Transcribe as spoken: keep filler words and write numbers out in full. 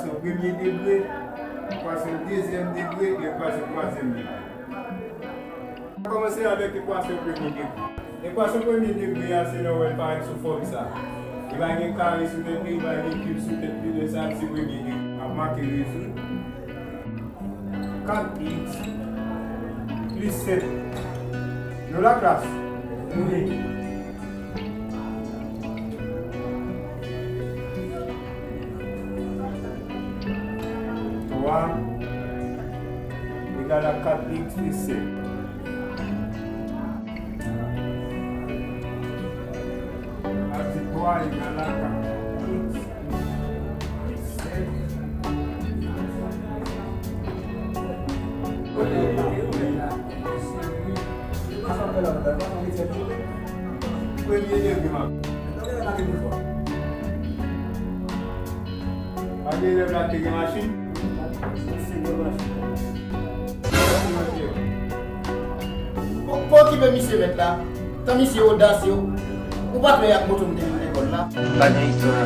Premye degre, ekasyon dezyèm degre, ekasyon twazyèm degre. Kòmanse avèk ekasyon premye degre. Ekasyon premye degre a, se lè w wè l parèt sou fòm sa. Li pa gen kare sou tèt li, li pa gen kib sou tèt li, lè sa a, se premye degre. Ap make rezoud. Kat iks plis sèt. Nou la, klas? Wi. Twa egal a kat iks plis sèt. Sa di twa egal a kat iks plis sèt. Premye degre, m ap. Pa gen elèv la ki te gen machin? Pou, pou okipe misye mèt la. Tan misye odasye, ou pa t wè y ak moto m te vin lekòl la. Pa gen istwa.